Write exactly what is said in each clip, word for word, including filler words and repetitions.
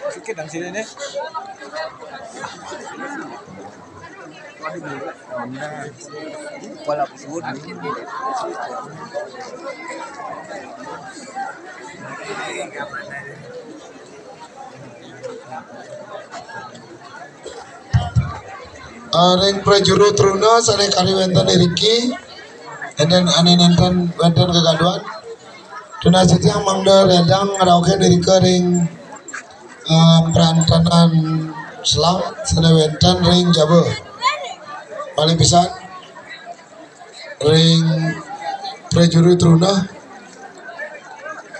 Sedikit dari sini nih. Wala kusud. Ah, ring prajuru truna sane kari wenten iriki, enten ane nenten wenten kegaduhan. Tunas titiang mangda redang ngrauhin irika ring, ah, prantanan selang sane wenten ring jaba. Malih pisan ring prajuru truna,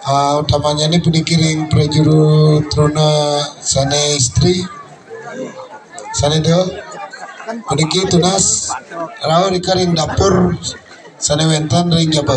ah, utamannyane puniki ring prajuru truna sane istri, sane da, puniki tunas rauh irika ring dapur sane wenten ring jaba.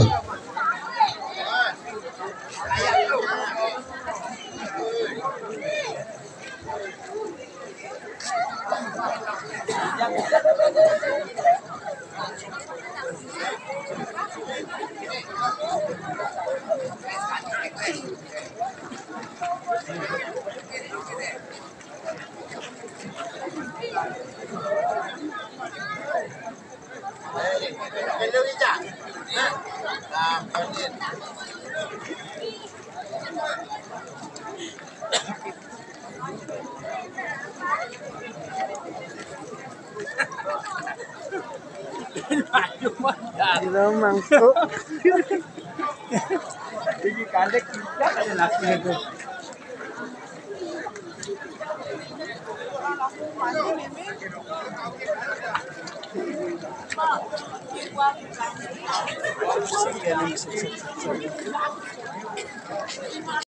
Gila mangkuk. Ini kandek kita ada nasi itu.